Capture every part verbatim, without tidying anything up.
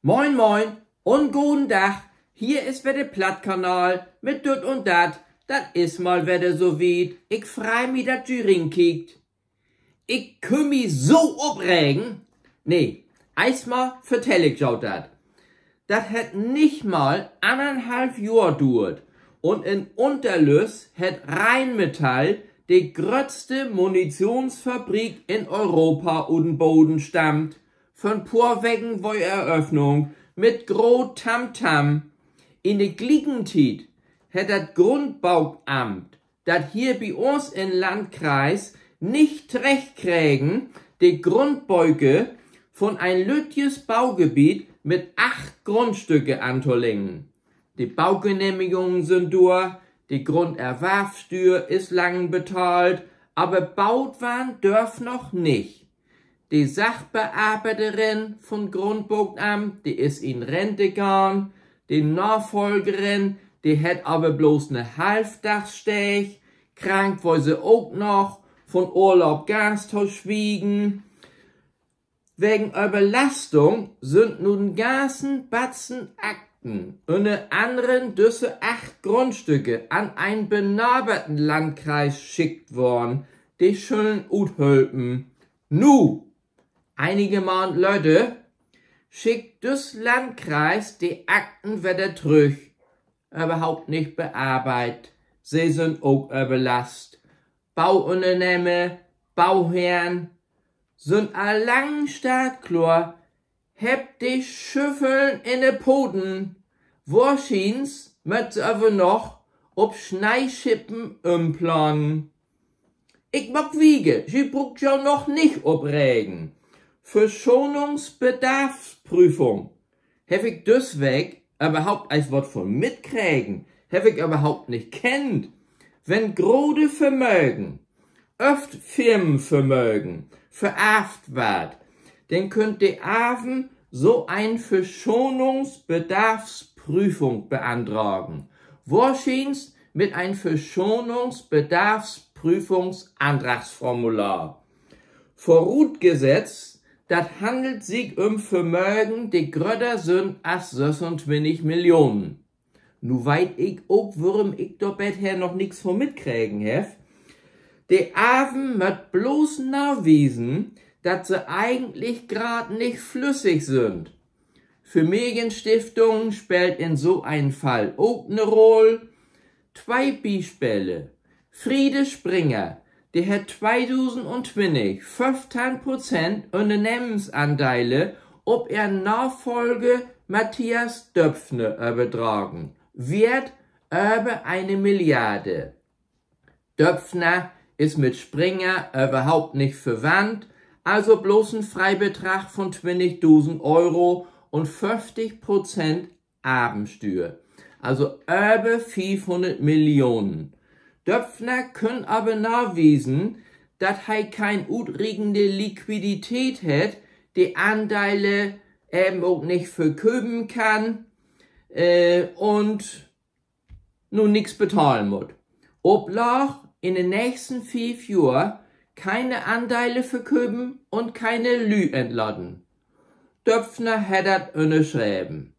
Moin, moin un goden Dag. Hier is wedder de Plattkanal mit Düt un Dat. Dat is mal wedder so wiet. Ik frei mi, dat ji rinkiekt. Ik kunn mi so opregen. Nee, eerstmal vertell ik jo dat. Dat hett nich mal annerthalf Johr duert. Un in Unterlüss hett Rheinmetall de gröttste Munitionsfabrik in Europa ut den Boden stampt. Vör 'n poor Weken weer Eröffnung mit groot Tamtam. In de glieken Tiet hett dat Grundbooamt, dat hier bi uns in Landkreis nich trechtkregen, de Grundböker von en lüttjes Boogebiet mit acht Grundstücke antoleggen. De Boogenehmigungen sünd dor, de Grunderwarfstüer is lang betahlt, aver boot warrn dörf noch nich. De Sachbearbeiderin von Grundbooamt, de is in Rente gahn. De Nafolgerin, de hett aver blots 'ne Halfdagssteed. Krank weer se ok noch, von Urlaub ganz to swiegen. Wegen Överlastung sünd nu en ganzen Batzen Akten, ünner annern düsse acht Grundstücke, an en benaberten Landkreis schickt worrn. De schüllen uthölpen. Nu, enige Maand later, schickt düss Landkreis de Akten wedder trüch. Överhaupt nich bearbeidt. Se sünd ok överlast. Booünnernehmer, Booherrn sünd al lang startkloor, hebbt de Schüffeln in de Poten. Wohrschiens mööt se aver noch op Sneeschippen ümplanen. Ik maak wieter, ji bruukt jo noch nich opregen. Verschonungsbedarfsprüfung. Heff ik düss Week överhaupt eerst wat von mitkregen? Heff ik överhaupt nich kennt. Wenn grote Vermögen, oft Firmenvermögen, verarvt warrt, denn köönt de Arven so en Verschonungsbedarfsprüfung beandragen. Wohrschiens mit en Verschonungsbedarfsprüfungsandragsformular. Vörutgesett, dat hannelt sik üm Vermögen, de grötter sünd as sössuntwintig Millionen. Nu weet ik ok, worüm ik dor bether noch nix von mitkregen heff. De Arven mööt blots nawiesen, dat se egentlich graad nich flüssig sünd. Familienstiftungen speelt in so en Fall ok 'ne Rull. Twee Bispelen. Friede Springer, de hett tweedusendtwintig föffteihn Prozent Ünnernehmensandeile op ehr Nafolger Matthias Döpfner överdragen. Weert över ene Milliarde. Döpfner is mit Springer överhaupt nich verwandt, also blots en Freibetrag von twintigdusend Euro un föfftig Prozent Arvenstüer, also över fiefhunnert Millionen. Döpfner kunn aver nawiesen, dat he keen utrekende Liquidität hett, de Andeile even ok nich verköpen kann, äh, un nu nix betahlen mutt. Oplaag: in de nächsten fief Johr keine Andeile verköpen un keine Lüüd entlaten. Döpfner hett dat ünnerschreven.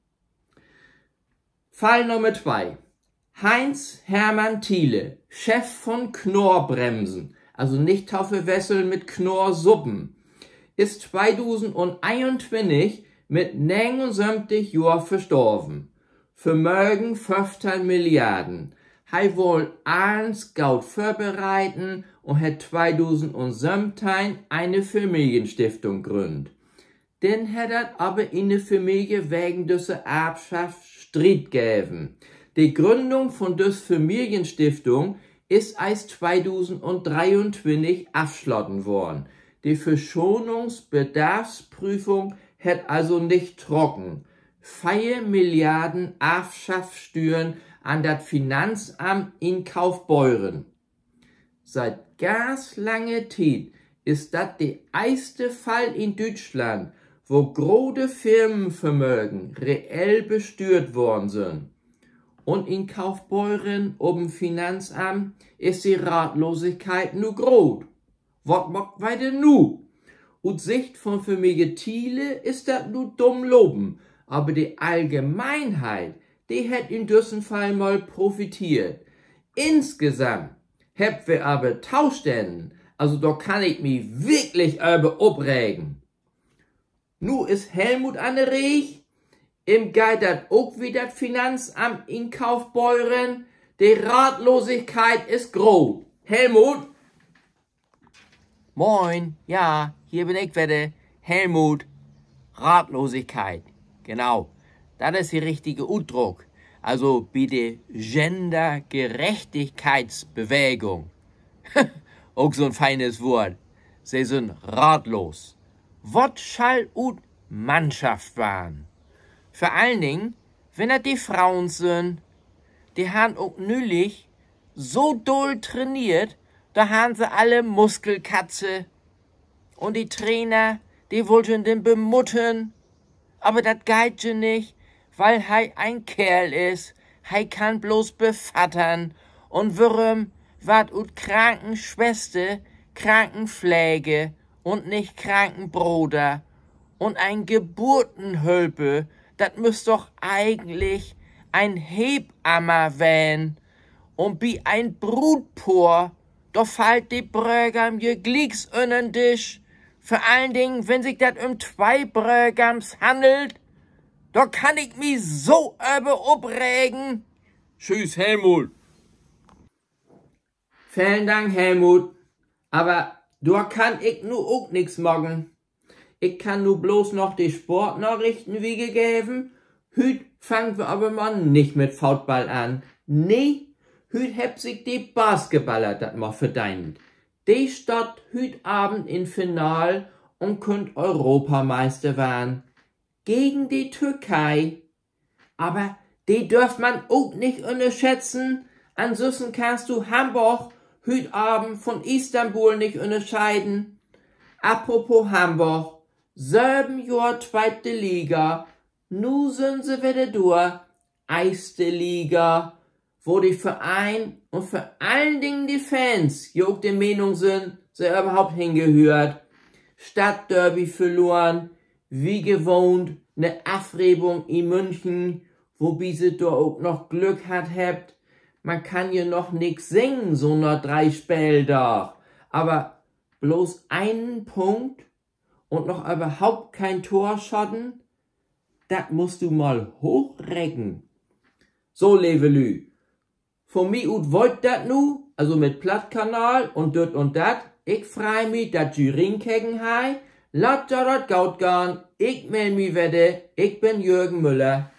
Fall Nummer twee. Heinz Hermann Thiele, Chef von Knorr-Bremsen, also nich to verwesseln mit Knorr-Suppen, is tweedusendeenuntwintig mit negenunsöventig Johr verstorven. Vermögen föffteihn Milliarden. He wull allens goot vörbereiten un hett tweedusendundsöventeihn ene Familienstiftung grünnt. Denn hett dat aver in de Familie wegen düsse Arvschaft Striet geven. De Gründung von düss Familienstiftung is eerst tweedusendunddreeuntwintig afslaten worrn. De Verschonungsbedarfsprüfung hett also nich trocken. Veer Milliarden Arvschaftstüern an dat Finanzamt in Kaufbeuren. Siet ganz lange Tiet is dat de eerste Fall in Düütschland, wo grote Firmenvermögen reell bestüert worrn sünd. Un in Kaufbeuren op 'n Finanzamt is de Ratlosigkeit nu groot. Wat maakt wi denn nu? Ut Sicht von Familie Thiele is dat nu dumm lopen. Aver de Allgemeenheit, de hett in düssen Fall mal profiteert. Insgesamt hebbt wi aver Tostännen, also dor kann ik mi wirklich över opregen. Nu is Helmut an de Reeg. Em geiht dat ok wie dat Finanzamt in Kaufbeuren. De Ratlosigkeit is groot. Helmut? Moin, ja, hier bün ik wedder, Helmut. Ratlosigkeit, genau. Dat is de richtige Utdruck. Also bi de Gendergerechtigkeitsbewegung. Ok so'n feines Woort. Se sünd ratlos. Wat schall ut Mannschaft warrn? Vör allen Dingen, wenn dat de Fruuns sünd, de harrn ok nülich so dull traineert, dor harrn se alle Muskelkatze. Un de Trainer, de wull jüm denn bemuttern. Aver dat geiht je nich, wiel he en Keerl is. He kann blots bevattern. Un worüm warrt ut Krankenswester Krankenpfleger un nich Krankenbroder? Un en Geburtenhölper, dat müss doch egentlich en Hebamme ween. Un bi en Bruutpoor, dor fallt de Brögam je glieks ünnern Disch. Vör allen Dingen, wenn sik dat üm twee Brögams hannelt. Dor kann ik mi so över opregen. Tschüss, Helmut. Velen Dank, Helmut. Aver dor kann ik nu ok nix maken. Ik kann nu blots noch de Sportnarichten wiedergeven. Hüüt fangt wi aver mal nich mit Football an. Nee, hüüt hebbt sik de Basketballer dat mal verdeent. De staht hüüt Avend in Final un köönt Europameister warrn. Gegen de Türkei. Aver de dörf man ok nich ünnerschätzen. Ansünsten kannst du Hamborg hüüt Avend von Istanbul nich ünnerscheiden. Apropos Hamborg, söven Johr tweete Liga, nu sünd se wedder dor, eerste Liga, wo de Vereen un vör allen Dingen de Fans ja ok de Menung sünd, se överhaupt hengehöört. Stadtderby verloren, wie gewohnt 'ne Afregung in München, wobi se dor ok noch Glück hatt hebbt. Man kann ja noch nix seggen, so na dree Speeldaag. Aver blots een Punkt un noch överhaupt keen Tor schoten, dat musst du mal hoochreken. So, leve Lüüd, von mi ut weer 't dat nu, also mit Plattkanal un Düt un Dat. Ik frei mi, dat ji rinkeken hebbt. Laat jo dat goot gahn. Ik meld mi wedder. Ik bün Jürgen Müller.